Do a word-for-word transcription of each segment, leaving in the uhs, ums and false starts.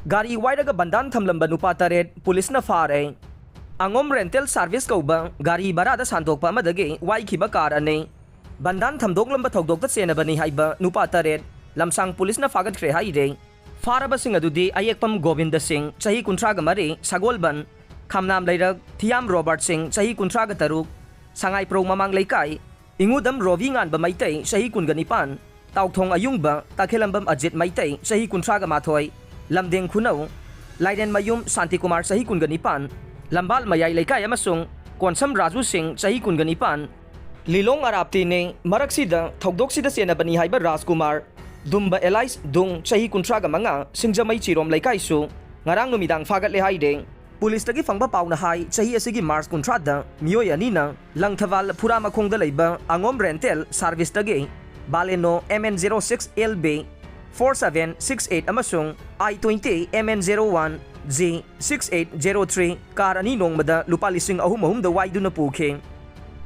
ꯒꯥꯔꯤ ꯋꯥꯏꯔꯒ ꯕꯟꯗꯥꯟ ꯊꯝꯂꯝꯕ ꯅꯨꯄꯥ ꯇꯔꯦꯠ ꯄꯨꯂꯤꯁꯅ ꯐꯥꯔꯦ꯫ ꯑꯉꯣꯝ ꯔꯦꯟꯇꯦꯜ ꯁꯥꯔꯚꯤꯁ ꯀꯧꯕ ꯒꯥꯔꯤ ꯚꯔꯥꯗ ꯁꯥꯟꯗꯣꯛꯄ ꯑꯃꯗꯒꯤ ꯋꯥꯏꯈꯤꯕ ꯀꯥꯔ ꯑꯅꯤ꯫ ꯕꯟꯗꯥꯟ ꯊꯝꯗꯣꯛꯂꯝꯕ ꯊꯧꯗꯣꯛꯇ ꯆꯦꯟꯅꯕꯅꯤ ꯍꯥꯏꯕ ꯅꯨꯄꯥ ꯇꯔꯦꯠ ꯂꯝꯁꯥꯡ ꯄꯨꯂꯤꯁꯅ ꯐꯥꯒꯠꯈ꯭ꯔꯦ ꯍꯥꯏꯔꯦ꯫ ꯐꯥꯔꯕꯁꯤꯡ ꯑꯗꯨꯗꯤ ꯑꯌꯦꯛꯄꯝ ꯒꯣꯕꯤꯟꯗ ꯁꯤꯡ, ꯆꯍꯤ ꯀꯨꯟꯊ꯭ꯔꯥꯒ ꯃꯔꯤ, ꯁꯒꯣꯜꯕꯟ, ꯈꯝꯅꯥꯝ ꯂꯩꯔꯛ ꯊꯤꯌꯥꯝ ꯔꯣꯕꯥꯔꯠ ꯁꯤꯡ, ꯆꯍꯤ ꯀꯨꯟꯊ꯭ꯔꯥꯒ ꯇꯔꯨꯛ, ꯁꯉꯥꯏꯄ꯭ꯔꯧ ꯃꯃꯥꯡ ꯂꯩꯀꯥꯏ, ꯏꯉꯨꯗꯝ ꯔꯣꯕꯤ ꯉꯥꯟꯕ ꯃꯩꯇꯩ, ꯆꯍꯤ ꯀꯨꯟꯒ ꯅꯤꯄꯥꯟ, ꯇꯥꯎꯊꯣꯡ ꯑꯌꯨꯡꯕ, ꯇꯈꯦꯂꯝꯕꯝ ꯑꯖꯤꯠ ꯃꯩꯇꯩ, ꯆꯍꯤ ꯀꯨꯟꯊ꯭ꯔꯥꯒ ꯃꯥꯊꯣꯏ, ꯂꯝꯗꯦꯡ ꯈꯨꯅꯧ, ꯂꯥꯏꯔꯦꯟꯃꯌꯨꯝ ꯁꯥꯟꯇꯤꯀꯨꯃꯥꯔ, ꯆꯍꯤ ꯀꯨꯟꯒ ꯅꯤꯄꯥꯟ, ꯂꯝꯕꯥꯜ ꯃꯌꯥꯏ ꯂꯩꯀꯥꯏ ꯑꯃꯁꯨꯡ ꯀꯣꯟꯁꯝ ꯔꯥꯖꯨ ꯁꯤꯡ, ꯆꯍꯤ ꯀꯨꯟꯒ ꯅꯤꯄꯥꯟ, ꯂꯤꯂꯣꯡ ꯑꯔꯥꯞꯇꯤꯅꯤ꯫ ꯃꯔꯛꯁꯤꯗ ꯊꯧꯗꯣꯛꯁꯤꯗ ꯆꯦꯟꯅꯕꯅꯤ ꯍꯥꯏꯕ ꯔꯥꯖꯀꯨꯃꯥꯔ, ꯗꯨꯝꯕ ꯑꯦꯂꯥꯏꯁ ꯗꯨꯡ, ꯆꯍꯤ ꯀꯨꯟꯊ꯭ꯔꯥꯒ ꯃꯉꯥ, ꯁꯤꯡꯖꯃꯩ ꯆꯤꯔꯣꯝ ꯂꯩꯀꯥꯏꯁꯨ ꯉꯔꯥꯡ ꯅꯨꯃꯤꯗꯥꯡ ꯐꯥꯒꯠꯂꯦ ꯍꯥꯏꯔꯦ꯫ ꯄꯨꯂꯤꯁꯇꯒꯤ ꯐꯪꯕ ꯄꯥꯎꯅ ꯍꯥꯏ, ꯆꯍꯤ ꯑꯁꯤꯒꯤ ꯃꯥꯔꯆ ꯀꯨꯟꯊ꯭ꯔꯥꯗ ꯃꯤꯑꯣꯏ ꯑꯅꯤꯅ ꯂꯪꯊꯕꯥꯜ ꯐꯨꯔꯥꯃꯈꯣꯡꯗ ꯂꯩꯕ ꯑꯉꯣꯝ rental ꯁꯥꯔꯚꯤꯁꯇꯒꯤ Baleno M N zero six L B four seven six eight ꯑꯃꯁꯨꯡ I twenty M N zero one G six eight zero three car ꯑꯅꯤ ꯅꯣꯡꯃꯗ ꯂꯨꯄꯥ ꯂꯤꯁꯤꯡ ꯑꯍꯨꯝ ꯑꯍꯨꯝꯗ ꯋꯥꯏꯗꯨꯅ ꯄꯨꯈꯤ꯫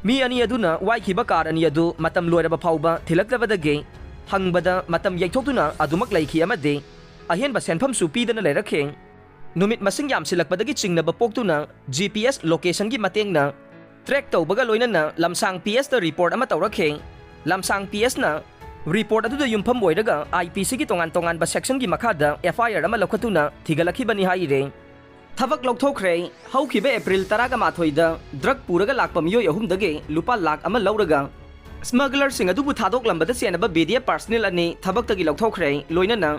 ꯃꯤ ꯑꯅꯤ ꯑꯗꯨꯅ ꯋꯥꯏꯈꯤꯕ ꯀꯥꯔ ꯑꯅꯤ ꯑꯗꯨ ꯃꯇꯝ ꯂꯣꯏꯔꯕ ꯐꯥꯎꯕ ꯊꯤꯜꯂꯛꯇꯕꯗꯒꯤ ꯍꯪꯕꯗ ꯃꯇꯝ ꯌꯩꯊꯣꯛꯇꯨꯅ ꯑꯗꯨꯃꯛ ꯂꯩꯈꯤ ꯑꯃꯗꯤ ꯑꯍꯦꯟꯕ ꯁꯦꯟꯐꯝꯁꯨ ꯄꯤꯗꯅ ꯂꯩꯔꯛꯈꯤ꯫ ꯅꯨꯃꯤꯠ ꯃꯁꯤꯡ ꯌꯥꯝꯁꯤꯜꯂꯛꯄꯗꯒꯤ ꯆꯤꯡꯅꯕ ꯄꯣꯛꯇꯨꯅ G P S locationꯒꯤ ꯃꯇꯦꯡꯅ track ꯇꯧꯕꯒ ꯂꯣꯏꯅꯅ ꯂꯝꯁꯥꯡ P S ꯇ report ꯑꯃ ꯇꯧꯔꯛꯈꯤ꯫ ꯂꯝꯁꯥꯡ P S ꯅ report ꯑꯗꯨꯗ ꯌꯨꯝꯐꯝ ꯑꯣꯏꯔꯒ I P Cꯒꯤ ꯇꯣꯉꯥꯟ ꯇꯣꯉꯥꯟꯕ sectionꯒꯤ ꯃꯈꯥꯗ F I R ꯑꯃ ꯂꯧꯈꯠꯇꯨꯅ ꯊꯤꯒꯠꯂꯛꯈꯤꯕꯅꯤ ꯍꯥꯏꯔꯦ꯫ ꯊꯕꯛ ꯂꯧꯊꯣꯛꯈ꯭ꯔꯦ꯫ ꯍꯧꯈꯤꯕ ꯑꯦꯄ꯭ꯔꯤꯜ ꯇꯔꯥꯒ ꯃꯥꯊꯣꯏꯗ drug ꯄꯨꯔꯒ ꯂꯥꯛꯄ ꯃꯤꯑꯣꯏ ꯑꯍꯨꯝꯗꯒꯤ ꯂꯨꯄꯥ ꯂꯥꯈ ꯑꯃ ꯂꯧꯔꯒ smugglerꯁꯤꯡ ꯑꯗꯨꯕꯨ ꯊꯥꯗꯣꯛꯂꯝꯕꯗ ꯆꯦꯟꯅꯕ B D F personnel ꯑꯅꯤ ꯊꯕꯛꯇꯒꯤ ꯂꯧꯊꯣꯛꯈ꯭ꯔꯦ꯫ ꯂꯣꯏꯅꯅ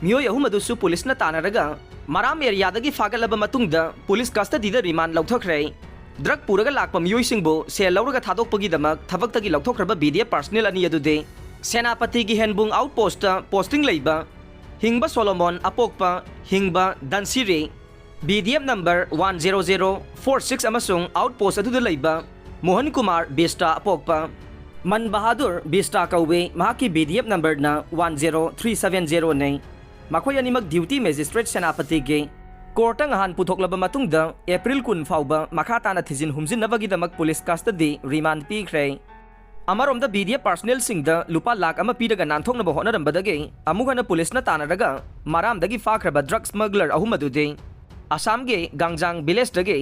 ꯃꯤꯑꯣꯏ ꯑꯍꯨꯝ ꯑꯗꯨꯁꯨ ꯄꯨꯂꯤꯁꯅ ꯇꯥꯟꯅꯔꯒ ꯃꯔꯥꯝ areaꯗꯒꯤ ꯐꯥꯒꯠꯂꯕ ꯃꯇꯨꯡꯗ ꯄꯨꯂꯤꯁ custodyꯗ remand ꯂꯧꯊꯈ꯭ꯔꯦ꯫ Drug ꯄꯨꯔꯒ ꯂꯥꯛꯄ ꯃꯤꯑꯣꯏꯁꯤꯡꯕꯨ ꯁꯦꯜ ꯂꯧꯔꯒ ꯊꯥꯗꯣꯛꯄꯒꯤꯗꯃꯛ ꯊꯕꯛꯇꯒꯤ ꯂꯧꯊꯣꯛꯈ꯭ꯔꯕ B D F personnel ꯑꯅꯤ ꯑꯗꯨꯗꯤ ꯁꯦꯅꯥꯄꯇꯤꯒꯤ ꯍꯦꯟꯕꯨꯡ outpostꯇ posting ꯂꯩꯕ ꯍꯤꯡꯕ ꯁꯣꯂꯣꯃꯣꯟ, ꯑꯄꯣꯛꯄ ꯍꯤꯡꯕ ꯗꯟꯁꯤꯔꯤ, B D F number one zero zero four six ꯑꯃꯁꯨꯡ outpost ꯑꯗꯨꯗ ꯂꯩꯕ ꯃꯣꯍꯟ ꯀꯨꯃꯥꯔ ꯕꯤꯁꯇꯥ, ꯑꯄꯣꯛꯄ ꯃꯟ ꯕꯍꯥꯗꯨꯔ ꯕꯤꯁꯇꯥ ꯀꯧꯏ꯫ ꯃꯍꯥꯛꯀꯤ B D F numberꯅ one zero three seven zeroꯅꯤ꯫ ꯃꯈꯣꯏ ꯑꯅꯤꯃꯛ duty magistrate ꯁꯦꯅꯥꯄꯇꯤꯒꯤ courtꯇ ꯉꯍꯥꯟ ꯄꯨꯊꯣꯛꯂꯕ ꯃꯇꯨꯡꯗ ꯑꯦꯄ꯭ꯔꯤꯜ ꯀꯨꯟ ꯐꯥꯎꯕ ꯃꯈꯥ ꯇꯥꯅ ꯊꯤꯖꯤꯟ ꯍꯨꯝꯖꯤꯟꯅꯕꯒꯤꯗꯃꯛ ꯄꯨꯂꯤꯁ custody remand ꯄꯤꯈ꯭ꯔꯦ꯫ ꯑꯃꯔꯣꯝꯗ ꯕꯤ ꯗꯤ ꯑꯦꯐ ꯄꯥꯔꯁꯣꯅꯦꯜꯁꯤꯡꯗ ꯂꯨꯄꯥ ꯂꯥꯈ ꯑꯃ ꯄꯤꯔꯒ ꯅꯥꯟꯊꯣꯛꯅꯕ ꯍꯣꯠꯅꯔꯝꯕꯗꯒꯤ ꯑꯃꯨꯛ ꯍꯟꯅ ꯄꯨꯂꯤꯁꯅ ꯇꯥꯟꯅꯔꯒ ꯃꯔꯥꯝꯗꯒꯤ ꯐꯥꯈ꯭ꯔꯕ ꯗ꯭ꯔꯒꯁ ꯁ꯭ꯃꯒꯂꯔ ꯑꯍꯨꯝ ꯑꯗꯨꯗꯤ ꯑꯁꯥꯝꯒꯤ ꯒꯥꯡꯖꯥꯡ ꯚꯤꯂꯦꯖꯇꯒꯤ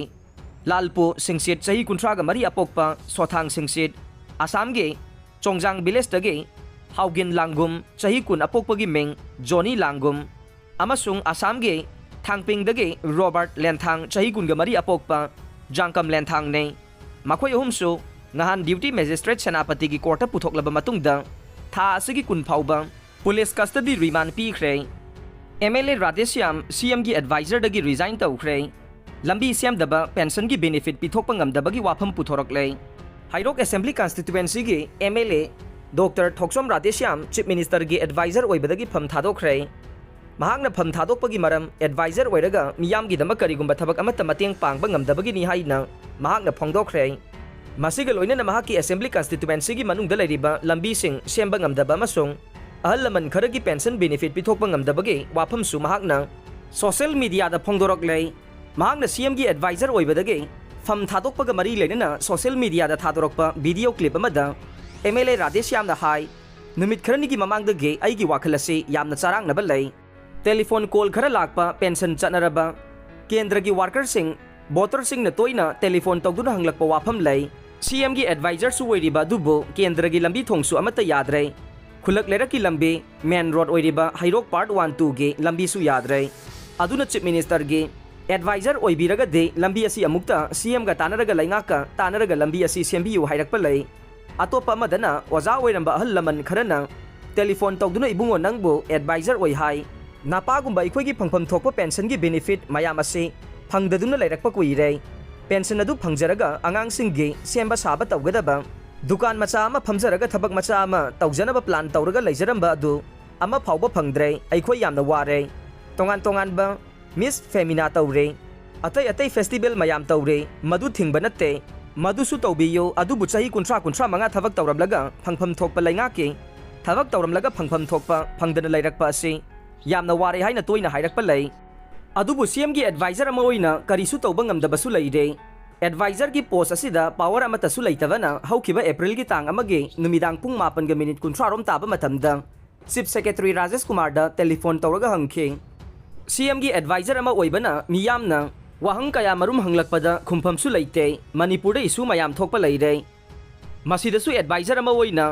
ꯂꯥꯜꯄꯨ ꯁꯤꯡꯁꯤꯠ, ꯆꯍꯤ ꯀꯨꯟꯊ꯭ꯔꯥꯒ ꯃꯔꯤ ꯑꯄꯣꯛꯄ, ꯁꯣꯊꯥꯡ ꯁꯤꯡꯁꯤꯠ, ꯑꯁꯥꯝꯒꯤ ꯆꯣꯡꯖꯥꯡ ꯚꯤꯂꯦꯖꯇꯒꯤ ꯍꯥꯎꯒꯤꯟ ꯂꯥꯡꯒꯨꯝ, ꯆꯍꯤ ꯀꯨꯟ ꯑꯄꯣꯛꯄꯒꯤ ꯃꯤꯡ ꯖꯣꯅꯤ ꯂꯥꯡꯒꯨꯝ, ꯑꯃꯁꯨꯡ ꯑꯁꯥꯝꯒꯤ ꯊꯥꯡꯄꯤꯡꯗꯒꯤ ꯔꯣꯕꯥꯔꯠ ꯂꯦꯟꯊꯥꯡ, ꯆꯍꯤ ꯀꯨꯟꯒ ꯃꯔꯤ ꯑꯄꯣꯛꯄ, ꯖꯥꯡꯀꯝ ꯂꯦꯟꯊꯥꯡꯅꯤ꯫ ꯃꯈꯣꯏ ꯑꯍꯨꯝꯁꯨ ꯉꯍꯥꯟ ꯗ꯭ꯌꯨꯇꯤ ꯃꯦꯖꯤꯁꯇ꯭ꯔꯦꯠ ꯁꯦꯅꯥꯄꯇꯤꯒꯤ ꯀꯣꯔꯠꯇ ꯄꯨꯊꯣꯛꯂꯕ ꯃꯇꯨꯡꯗ ꯊꯥ ꯑꯁꯤꯒꯤ ꯀꯨꯟ ꯐꯥꯎꯕ ꯄꯨꯂꯤꯁ ꯀꯁꯇꯗꯤ ꯔꯤꯃꯥꯟ ꯄꯤꯈ꯭ꯔꯦ꯫ ꯑꯦꯝ ꯑꯦꯜ ꯑꯦ ꯔꯥꯙꯦꯁ꯭ꯌꯥꯝ ꯁꯤ ꯑꯦꯝꯒꯤ ꯑꯦꯗꯚꯥꯏꯖꯔꯗꯒꯤ ꯔꯤꯖꯥꯏꯟ ꯇꯧꯈ꯭ꯔꯦ꯫ ꯂꯝꯕꯤ ꯁꯦꯝꯗꯕ ꯄꯦꯟꯁꯟꯒꯤ ꯕꯦꯅꯤꯐꯤꯠ ꯄꯤꯊꯣꯛꯄ ꯉꯝꯗꯕꯒꯤ ꯋꯥꯐꯝ ꯄꯨꯊꯣꯔꯛꯂꯦ꯫ ꯍꯩꯔꯣꯛ ꯑꯦꯁꯦꯝꯕ꯭ꯂꯤ ꯀꯟꯁꯇꯤꯇ꯭ꯌꯨꯑꯦꯟꯁꯤꯒꯤ M L A doctor Thokchom Radheshyam chief ꯃꯤꯅꯤꯁꯇꯔꯒꯤ ꯑꯦꯗꯚꯥꯏꯖꯔ ꯑꯣꯏꯕꯗꯒꯤ ꯐꯝ ꯊꯥꯗꯣꯛꯈ꯭ꯔꯦ꯫ ꯃꯍꯥꯛꯅ ꯐꯝ ꯊꯥꯗꯣꯛꯄꯒꯤ ꯃꯔꯝ ꯑꯦꯗꯚꯥꯏꯖꯔ ꯑꯣꯏꯔꯒ ꯃꯤꯌꯥꯝꯒꯤꯗꯃꯛ ꯀꯔꯤꯒꯨꯝꯕ ꯊꯕꯛ ꯑꯃꯠꯇ ꯃꯇꯦꯡ ꯄꯥꯡꯕ ꯉꯝꯗꯕꯒꯤꯅꯤ ꯍꯥꯏꯅ ꯃꯍꯥꯛꯅ ꯐꯣꯡꯗꯣꯛꯈ꯭ꯔꯦ꯫ ꯃꯁꯤꯒ ꯂꯣꯏꯅꯅ ꯃꯍꯥꯛꯀꯤ ꯑꯦꯁꯦꯝꯕ꯭ꯂꯤ ꯀꯟꯁꯇꯤꯇ꯭ꯌꯨꯑꯦꯟꯁꯤꯒꯤ ꯃꯅꯨꯡꯗ ꯂꯩꯔꯤꯕ ꯂꯝꯕꯤꯁꯤꯡ ꯁꯦꯝꯕ ꯉꯝꯗꯕ ꯑꯃꯁꯨꯡ ꯑꯍꯜ ꯂꯃꯟ ꯈꯔꯒꯤ ꯄꯦꯟꯁꯟ ꯕꯦꯅꯤꯐꯤꯠ ꯄꯤꯊꯣꯛꯄ ꯉꯝꯗꯕꯒꯤ ꯋꯥꯐꯝꯁꯨ ꯃꯍꯥꯛꯅ ꯁꯣꯁꯤꯌꯦꯜ ꯃꯤꯗꯤꯌꯥꯗ ꯐꯣꯡꯗꯣꯔꯛꯂꯦ꯫ ꯃꯍꯥꯛꯅ ꯁꯤ ꯑꯦꯝꯒꯤ ꯑꯦꯗꯚꯥꯏꯖꯔ ꯑꯣꯏꯕꯗꯒꯤ ꯐꯝ ꯊꯥꯗꯣꯛꯄꯒ ꯃꯔꯤ ꯂꯩꯅꯅ ꯁꯣꯁꯤꯌꯦꯜ ꯃꯤꯗꯤꯌꯥꯗ ꯊꯥꯗꯣꯔꯛꯄ ꯚꯤꯗꯤꯑꯣ ꯀ꯭ꯂꯤꯞ ꯑꯃꯗ ꯑꯦꯝ ꯑꯦꯜ ꯑꯦ ꯔꯥꯙꯦꯁ꯭ꯌꯥꯝꯅ ꯍꯥꯏ, "ꯅꯨꯃꯤꯠ ꯈꯔꯅꯤꯒꯤ ꯃꯃꯥꯡꯗꯒꯤ ꯑꯩꯒꯤ ꯋꯥꯈꯜ ꯑꯁꯤ ꯌꯥꯝꯅ ꯆꯔꯥꯡꯅꯕ ꯂꯩ꯫ ꯇꯦꯂꯤꯐꯣꯟ ꯀꯣꯜ ꯈꯔ ꯂꯥꯛꯄ, ꯄꯦꯟꯁꯟ ꯆꯠꯅꯔꯕ, ꯀꯦꯟꯗ꯭ꯔꯒꯤ ꯋꯥꯔꯀꯔꯁꯤꯡ, ꯚꯣꯇꯔꯁꯤꯡꯅ ꯇꯣꯏꯅ ꯇꯦꯂꯤꯐꯣꯟ ꯇꯧꯗꯨꯅ ꯍꯪꯂꯛꯄ ꯋꯥꯐꯝ ꯂꯩ꯫ ꯁꯤ ꯑꯦꯝꯒꯤ ꯑꯦꯗꯚꯥꯏꯖꯔꯁꯨ ꯑꯣꯏꯔꯤꯕ ꯑꯗꯨꯕꯨ ꯀꯦꯟꯗ꯭ꯔꯒꯤ ꯂꯝꯕꯤ ꯊꯣꯡꯁꯨ ꯑꯃꯠꯇ ꯌꯥꯗ꯭ꯔꯦ꯫ ꯈꯨꯜꯂꯛ ꯂꯩꯔꯛꯀꯤ ꯂꯝꯕꯤ, ꯃꯦꯟ ꯔꯣꯗ ꯑꯣꯏꯔꯤꯕ ꯍꯩꯔꯣꯛ ꯄꯥꯔꯠ ꯋꯥꯟ ꯇꯨꯒꯤ ꯂꯝꯕꯤꯁꯨ ꯌꯥꯗ꯭ꯔꯦ꯫ ꯑꯗꯨꯅ ꯆꯤꯐ ꯃꯤꯅꯤꯁꯇꯔꯒꯤ ꯑꯦꯗꯚꯥꯏꯖꯔ ꯑꯣꯏꯕꯤꯔꯒꯗꯤ ꯂꯝꯕꯤ ꯑꯁꯤ ꯑꯃꯨꯛꯇ ꯁꯤ ꯑꯦꯝꯒ ꯇꯥꯟꯅꯔꯒ, ꯂꯩꯉꯥꯛꯀ ꯇꯥꯟꯅꯔꯒ ꯂꯝꯕꯤ ꯑꯁꯤ ꯁꯦꯝꯕꯤꯌꯨ" ꯍꯥꯏꯔꯛꯄ ꯂꯩ꯫ ꯑꯇꯣꯞꯄ ꯑꯃꯗꯅ ꯑꯣꯖꯥ ꯑꯣꯏꯔꯝꯕ ꯑꯍꯜ ꯂꯃꯟ ꯈꯔꯅ ꯇꯦꯂꯤꯐꯣꯟ ꯇꯧꯗꯨꯅ "ꯏꯕꯨꯡꯉꯣ, ꯅꯪꯕꯨ ꯑꯦꯗꯚꯥꯏꯖꯔ ꯑꯣꯏ ꯍꯥꯏ꯫ ꯅꯄꯥꯒꯨꯝꯕ ꯑꯩꯈꯣꯏꯒꯤ ꯐꯪꯐꯝ ꯊꯣꯛꯄ ꯄꯦꯟꯁꯟꯒꯤ ꯕꯦꯅꯤꯐꯤꯠ ꯃꯌꯥꯝ ꯑꯁꯤ ꯐꯪꯗꯗꯨꯅ ꯂꯩꯔꯛꯄ ꯀꯨꯏꯔꯦ꯫ ꯄꯦꯟꯁꯟ ꯑꯗꯨ ꯐꯪꯖꯔꯒ ꯑꯉꯥꯡꯁꯤꯡꯒꯤ ꯁꯦꯝꯕ ꯁꯥꯕ ꯇꯧꯒꯗꯕ, ꯗꯨꯀꯥꯟ ꯃꯆꯥ ꯑꯃ ꯐꯝꯖꯔꯒ ꯊꯕꯛ ꯃꯆꯥ ꯑꯃ ꯇꯧꯖꯅꯕ ꯄ꯭ꯂꯥꯟ ꯇꯧꯔꯒ ꯂꯩꯖꯔꯝꯕ ꯑꯗꯨ ꯑꯃ ꯐꯥꯎꯕ ꯐꯪꯗ꯭ꯔꯦ꯫ ꯑꯩꯈꯣꯏ ꯌꯥꯝꯅ ꯋꯥꯔꯦ꯫ ꯇꯣꯉꯥꯟ ꯇꯣꯉꯥꯟꯕ ꯃꯤꯁ ꯐꯦꯃꯤꯅꯥ ꯇꯧꯔꯦ꯫ ꯑꯇꯩ ꯑꯇꯩ ꯐꯦꯁꯇꯤꯚꯦꯜ ꯃꯌꯥꯝ ꯇꯧꯔꯦ꯫ ꯃꯗꯨ ꯊꯤꯡꯕ ꯅꯠꯇꯦ꯫ ꯃꯗꯨꯁꯨ ꯇꯧꯕꯤꯌꯨ꯫ ꯑꯗꯨꯕꯨ ꯆꯍꯤ ꯀꯨꯟꯊ꯭ꯔꯥ, ꯀꯨꯟꯊ꯭ꯔꯥ ꯃꯉꯥ ꯊꯕꯛ ꯇꯧꯔꯝꯂꯒ ꯐꯪꯐꯝ ꯊꯣꯛꯄ ꯂꯩꯉꯥꯛꯀꯤ ꯊꯕꯛ ꯇꯧꯔꯝꯂꯒ ꯐꯪꯐꯝ ꯊꯣꯛꯄ ꯐꯪꯗꯅ ꯂꯩꯔꯛꯄ ꯑꯁꯤ ꯌꯥꯝꯅ ꯋꯥꯔꯦ" ꯍꯥꯏꯅ ꯇꯣꯏꯅ ꯍꯥꯏꯔꯛꯄ ꯂꯩ꯫ ꯑꯗꯨꯕꯨ ꯁꯤ ꯑꯦꯝꯒꯤ ꯑꯦꯗꯚꯥꯏꯖꯔ ꯑꯃ ꯑꯣꯏꯅ ꯀꯔꯤꯁꯨ ꯇꯧꯕ ꯉꯝꯗꯕꯁꯨ ꯂꯩꯔꯦ꯫ ꯑꯦꯗꯚꯥꯏꯖꯔꯒꯤ ꯄꯣꯁ ꯑꯁꯤꯗ ꯄꯥꯋꯔ ꯑꯃꯠꯇꯁꯨ ꯂꯩꯇꯕꯅ ꯍꯧꯈꯤꯕ ꯑꯦꯄ꯭ꯔꯤꯜꯒꯤ ꯇꯥꯡ ꯑꯃꯒꯤ ꯅꯨꯃꯤꯗꯥꯡ ꯄꯨꯡ ꯃꯥꯄꯟꯒ ꯃꯤꯅꯤꯠ ꯀꯨꯟꯊ꯭ꯔꯥ ꯔꯣꯝ ꯇꯥꯕ ꯃꯇꯝꯗ ꯆꯤꯐ ꯁꯦꯀ꯭ꯔꯦꯇꯔꯤ ꯔꯥꯖꯦꯁ ꯀꯨꯃꯥꯔꯗ ꯇꯦꯂꯤꯐꯣꯟ ꯇꯧꯔꯒ ꯍꯪꯈꯤ꯫ ꯁꯤꯑꯦꯝꯒꯤ ꯑꯦꯗꯚꯥꯏꯖꯔ ꯑꯃ ꯑꯣꯏꯕꯅ ꯃꯤꯌꯥꯝꯅ ꯋꯥꯍꯪ ꯀꯌꯥ ꯃꯔꯨꯝ ꯍꯪꯂꯛꯄꯗ ꯈꯨꯝꯐꯝꯁꯨ ꯂꯩꯇꯦ꯫ ꯃꯅꯤꯄꯨꯔꯗ ꯏꯁꯨ ꯃꯌꯥꯝ ꯊꯣꯛꯄ ꯂꯩꯔꯦ꯫ ꯃꯁꯤꯗꯁꯨ ꯑꯦꯗꯚꯥꯏꯖꯔ ꯑꯃ ꯑꯣꯏꯅ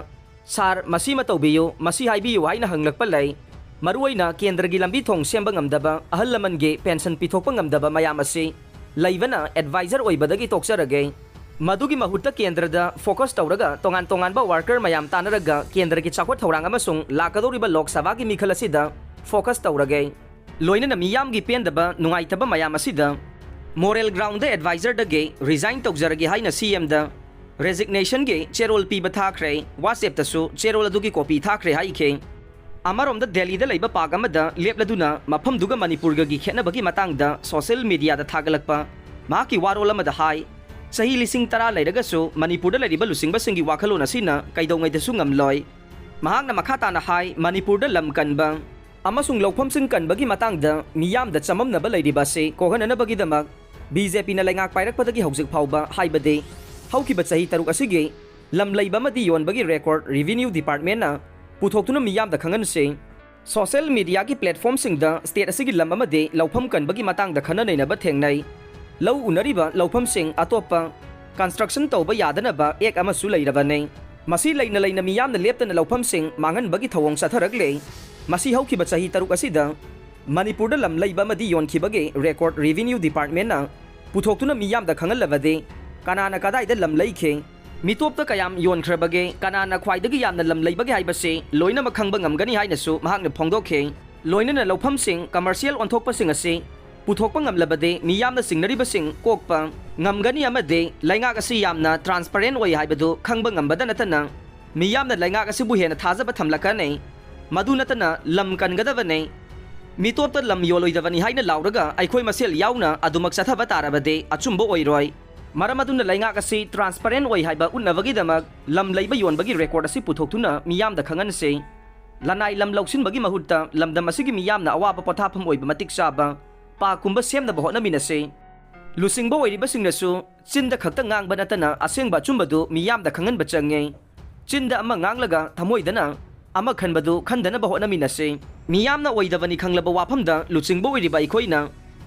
"ꯁꯥꯔ, ꯃꯁꯤꯃ ꯇꯧꯕꯤꯌꯨ, ꯃꯁꯤ ꯍꯥꯏꯕꯤꯌꯨ" ꯍꯥꯏꯅ ꯍꯪꯂꯛꯄ ꯂꯩ꯫ ꯃꯔꯨꯑꯣꯏꯅ ꯀꯦꯟꯗ꯭ꯔꯒꯤ ꯂꯝꯕꯤ ꯊꯣꯡ ꯁꯦꯝꯕ ꯉꯝꯗꯕ, ꯑꯍꯜ ꯂꯃꯟꯒꯤ ꯄꯦꯟꯁꯟ ꯄꯤꯊꯣꯛꯄ ꯉꯝꯗꯕ ꯃꯌꯥꯝ ꯑꯁꯤ ꯂꯩꯕꯅ ꯑꯦꯗꯚꯥꯏꯖꯔ ꯑꯣꯏꯕꯗꯒꯤ ꯇꯣꯛꯆꯔꯒꯦ꯫ ꯃꯗꯨꯒꯤ ꯃꯍꯨꯠꯇ ꯀꯦꯟꯗ꯭ꯔꯗ ꯐꯣꯀꯁ ꯇꯧꯔꯒ ꯇꯣꯉꯥꯟ ꯇꯣꯉꯥꯟꯕ ꯋꯥꯔꯀꯔ ꯃꯌꯥꯝ ꯇꯥꯟꯅꯔꯒ ꯀꯦꯟꯗ꯭ꯔꯒꯤ ꯆꯥꯎꯈꯠ ꯊꯧꯔꯥꯡ ꯑꯃꯁꯨꯡ ꯂꯥꯛꯀꯗꯧꯔꯤꯕ ꯂꯣꯛ ꯁꯚꯥꯒꯤ ꯃꯤꯈꯜ ꯑꯁꯤꯗ ꯐꯣꯀꯁ ꯇꯧꯔꯒꯦ꯫ ꯂꯣꯏꯅꯅ ꯃꯤꯌꯥꯝꯒꯤ ꯄꯦꯟꯗꯕ, ꯅꯨꯡꯉꯥꯏꯇꯕ ꯃꯌꯥꯝ ꯑꯁꯤꯗ ꯃꯣꯔꯦꯜ ꯒ꯭ꯔꯥꯎꯟꯗ ꯑꯦꯗꯚꯥꯏꯖꯔꯗꯒꯤ ꯔꯤꯖꯥꯏꯟ ꯇꯧꯖꯔꯒꯦ ꯍꯥꯏꯅ ꯁꯤꯑꯦꯝꯗ ꯔꯦꯖꯤꯒꯅꯦꯁꯟꯒꯤ ꯆꯦꯔꯣꯜ ꯄꯤꯕ ꯊꯥꯈ꯭ꯔꯦ꯫ ꯋꯥꯆꯦꯞꯇꯁꯨ ꯆꯦꯔꯣꯜ ꯑꯗꯨꯒꯤ ꯀꯣꯄꯤ ꯊꯥꯈ꯭ꯔꯦ ꯍꯥꯏꯈꯤ꯫ ꯑꯃꯔꯣꯝꯗ ꯗꯦꯜꯂꯤꯗ ꯂꯩꯕ ꯄꯥꯛ ꯑꯃꯗ ꯂꯦꯞꯂꯗꯨꯅ ꯃꯐꯝꯗꯨꯒ ꯃꯅꯤꯄꯨꯔꯒꯒꯤ ꯈꯦꯠꯅꯕꯒꯤ ꯃꯇꯥꯡꯗ ꯁꯣꯁꯤꯌꯦꯜ ꯃꯤꯗꯤꯌꯥꯗ ꯊꯥꯒꯠꯂꯛꯄ ꯃꯍꯥꯛꯀꯤ ꯋꯥꯔꯣꯜ ꯑꯃꯗ ꯍꯥꯏ, ꯆꯍꯤ ꯂꯤꯁꯤꯡ ꯇꯔꯥ ꯂꯩꯔꯒꯁꯨ ꯃꯅꯤꯄꯨꯔꯗ ꯂꯩꯔꯤꯕ ꯂꯨꯆꯤꯡꯕꯁꯤꯡꯒꯤ ꯋꯥꯈꯜꯂꯣꯟ ꯑꯁꯤꯅ ꯀꯩꯗꯧꯉꯩꯗꯁꯨ ꯉꯝꯂꯣꯏ꯫ ꯃꯍꯥꯛꯅ ꯃꯈꯥ ꯇꯥꯅ ꯍꯥꯏ, ꯃꯅꯤꯄꯨꯔꯗ ꯂꯝ ꯀꯟꯕ ꯑꯃꯁꯨꯡ ꯂꯧꯐꯝꯁꯤꯡ ꯀꯟꯕꯒꯤ ꯃꯇꯥꯡꯗ ꯃꯤꯌꯥꯝꯗ ꯆꯃꯝꯅꯕ ꯂꯩꯔꯤꯕ ꯑꯁꯤ ꯀꯣꯛꯍꯟꯅꯅꯕꯒꯤꯗꯃꯛ ꯕꯤ ꯖꯦ ꯄꯤꯅ ꯂꯩꯉꯥꯛ ꯄꯥꯏꯔꯛꯄꯗꯒꯤ ꯍꯧꯖꯤꯛ ꯐꯥꯎꯕ, ꯍꯥꯏꯕꯗꯤ ꯍꯧꯈꯤꯕ ꯆꯍꯤ ꯇꯔꯨꯛ ꯑꯁꯤꯒꯤ ꯂꯝ ꯂꯩꯕ ꯑꯃꯗꯤ ꯌꯣꯟꯕꯒꯤ ꯔꯦꯀꯣꯔꯗ ꯔꯤꯚꯤꯅ꯭ꯌꯨ ꯗꯤꯄꯥꯔꯠꯃꯦꯟꯅ ꯄꯨꯊꯣꯛꯇꯨꯅ ꯃꯤꯌꯥꯝꯗ ꯈꯪꯍꯟꯁꯤ꯫ ꯁꯣꯁꯤꯌꯦꯜ ꯃꯤꯗꯤꯌꯥꯒꯤ ꯄ꯭ꯂꯦꯠꯐꯣꯔꯝꯁꯤꯡꯗ ꯁ꯭ꯇꯦꯠ ꯑꯁꯤꯒꯤ ꯂꯝ ꯑꯃꯗꯤ ꯂꯧꯐꯝ ꯀꯟꯕꯒꯤ ꯃꯇꯥꯡꯗ ꯈꯟꯅ ꯅꯩꯅꯕ ꯊꯦꯡꯅꯩ꯫ ꯂꯧ ꯎꯅꯔꯤꯕ ꯂꯧꯐꯝꯁꯤꯡ ꯑꯇꯣꯞꯄ ꯀꯟꯁꯇ꯭ꯔꯛꯁꯟ ꯇꯧꯕ ꯌꯥꯗꯅꯕ ꯑꯦꯛ ꯑꯃꯁꯨ ꯂꯩꯔꯕꯅꯤ꯫ ꯃꯁꯤ ꯂꯩꯅ ꯂꯩꯅ ꯃꯤꯌꯥꯝꯅ ꯂꯦꯞꯇꯅ ꯂꯧꯐꯝꯁꯤꯡ ꯃꯥꯡꯍꯟꯕꯒꯤ ꯊꯧꯑꯣꯡ ꯆꯠꯊꯔꯛꯂꯦ꯫ ꯃꯁꯤ ꯍꯧꯈꯤꯕ ꯆꯍꯤ ꯇꯔꯨꯛ ꯑꯁꯤꯗ ꯃꯅꯤꯄꯨꯔꯗ ꯂꯝ ꯂꯩꯕ ꯑꯃꯗꯤ ꯌꯣꯟꯈꯤꯕꯒꯤ ꯔꯦꯀꯣꯔꯗ ꯔꯤꯚꯤꯅ꯭ꯌꯨ ꯗꯤꯄꯥꯔꯠꯃꯦꯟꯅ ꯄꯨꯊꯣꯛꯇꯨꯅ ꯃꯤꯌꯥꯝꯗ ꯈꯪꯍꯜꯂꯕꯗꯤ ꯀꯅꯥꯅ ꯀꯗꯥꯏꯗ ꯂꯝ ꯂꯩꯈꯤ, ꯃꯤꯇꯣꯞꯇ ꯀꯌꯥꯝ ꯌꯣꯟꯈ꯭ꯔꯕꯒꯦ, ꯀꯅꯥꯅ ꯈ꯭ꯋꯥꯏꯗꯒꯤ ꯌꯥꯝꯅ ꯂꯝ ꯂꯩꯕꯒꯦ ꯍꯥꯏꯕꯁꯤ ꯂꯣꯏꯅꯃꯛ ꯈꯪꯕ ꯉꯝꯒꯅꯤ ꯍꯥꯏꯅꯁꯨ ꯃꯍꯥꯛꯅ ꯐꯣꯡꯗꯣꯛꯈꯤ꯫ ꯂꯣꯏꯅꯅ ꯂꯧꯐꯝꯁꯤꯡ ꯀꯃꯔꯁꯤꯌꯦꯜ ꯑꯣꯟꯊꯣꯛꯄꯁꯤꯡ ꯑꯁꯤ ꯄꯨꯊꯣꯛꯄ ꯉꯝꯂꯕꯗꯤ ꯃꯤꯌꯥꯝꯅ ꯆꯤꯡꯅꯔꯤꯕꯁꯤꯡ ꯀꯣꯛꯄ ꯉꯝꯒꯅꯤ ꯑꯃꯗꯤ ꯂꯩꯉꯥꯛ ꯑꯁꯤ ꯌꯥꯝꯅ ꯇ꯭ꯔꯥꯟꯁꯄꯔꯦꯟ ꯑꯣꯏ ꯍꯥꯏꯕꯗꯨ ꯈꯪꯕ ꯉꯝꯕꯗ ꯅꯠꯇꯅ ꯃꯤꯌꯥꯝꯅ ꯂꯩꯉꯥꯛ ꯑꯁꯤꯕꯨ ꯍꯦꯟꯅ ꯊꯥꯖꯕ ꯊꯝꯂꯛꯀꯅꯤ꯫ ꯃꯗꯨ ꯅꯠꯇꯅ ꯂꯝ ꯀꯟꯒꯗꯕꯅꯤ꯫ ꯃꯤꯇꯣꯞꯇ ꯂꯝ ꯌꯣꯜꯂꯣꯏꯗꯕꯅꯤ ꯍꯥꯏꯅ ꯂꯥꯎꯔꯒ ꯑꯩꯈꯣꯏ ꯃꯁꯦꯜ ꯌꯥꯎꯅ ꯑꯗꯨꯃꯛ ꯆꯠꯊꯕ ꯇꯥꯔꯕꯗꯤ ꯑꯆꯨꯝꯕ ꯑꯣꯏꯔꯣꯏ꯫ ꯃꯔꯝ ꯑꯗꯨꯅ ꯂꯩꯉꯥꯛ ꯑꯁꯤ ꯇ꯭ꯔꯥꯟꯁꯄꯔꯦꯟ ꯑꯣꯏ ꯍꯥꯏꯕ ꯎꯠꯅꯕꯒꯤꯗꯃꯛ ꯂꯝ ꯂꯩꯕ ꯌꯣꯟꯕꯒꯤ ꯔꯦꯀꯣꯔꯗ ꯑꯁꯤ ꯄꯨꯊꯣꯛꯇꯨꯅ ꯃꯤꯌꯥꯝꯗ ꯈꯪꯍꯟꯁꯤ꯫ ꯂꯅꯥꯏ ꯂꯝ ꯂꯧꯁꯤꯟꯕꯒꯤ ꯃꯍꯨꯠꯇ ꯂꯝꯗꯝ ꯑꯁꯤꯒꯤ ꯃꯤꯌꯥꯝꯅ ꯑꯋꯥꯕ ꯄꯣꯊꯥꯐꯝ ꯑꯣꯏꯕ ꯃꯇꯤꯛ ꯆꯥꯕ ꯄꯥꯔꯛꯀꯨꯝꯕ ꯁꯦꯝꯅꯕ ꯍꯣꯠꯅꯃꯤꯟꯅꯁꯤ꯫ ꯂꯨꯆꯤꯡꯕ ꯑꯣꯏꯔꯤꯕꯁꯤꯡꯅꯁꯨ ꯆꯤꯟꯗ ꯈꯛꯇ ꯉꯥꯡꯕ ꯅꯠꯇꯅ ꯑꯁꯦꯡꯕ ꯑꯆꯨꯝꯕꯗꯨ ꯃꯤꯌꯥꯝꯗ ꯈꯪꯍꯟꯕ ꯆꯪꯉꯤ꯫ ꯆꯤꯟꯗ ꯑꯃ ꯉꯥꯡꯂꯒ ꯊꯃꯣꯏꯗꯅ ꯑꯃ ꯈꯟꯕꯗꯨ ꯈꯟꯗꯅꯕ ꯍꯣꯠꯅꯃꯤꯟꯅꯁꯤ꯫ ꯃꯤꯌꯥꯝꯅ ꯑꯣꯏꯗꯕꯅꯤ ꯈꯪꯂꯕ ꯋꯥꯐꯝꯗ ꯂꯨꯆꯤꯡꯕ ꯑꯣꯏꯔꯤꯕ ꯑꯩꯈꯣꯏꯅ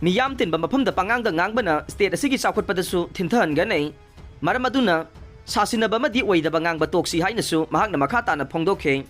ꯃꯤꯌꯥꯝ ꯇꯤꯟꯕ ꯃꯐꯝꯗ ꯄꯉꯥꯡꯗ ꯉꯥꯡꯕꯅ state ꯑꯁꯤꯒꯤ ꯆꯥꯎꯈꯠꯄꯗꯁꯨ ꯊꯤꯟꯊꯍꯟꯒꯅꯤ꯫ ꯃꯔꯝ ꯑꯗꯨꯅ ꯁꯥꯁꯤꯟꯅꯕ ꯑꯃꯗꯤ ꯑꯣꯏꯗꯕ ꯉꯥꯡꯕ ꯇꯣꯛꯁꯤ ꯍꯥꯏꯅꯁꯨ ꯃꯍꯥꯛꯅ ꯃꯈꯥ ꯇꯥꯅ ꯐꯣꯡꯗꯣꯛꯈꯤ꯫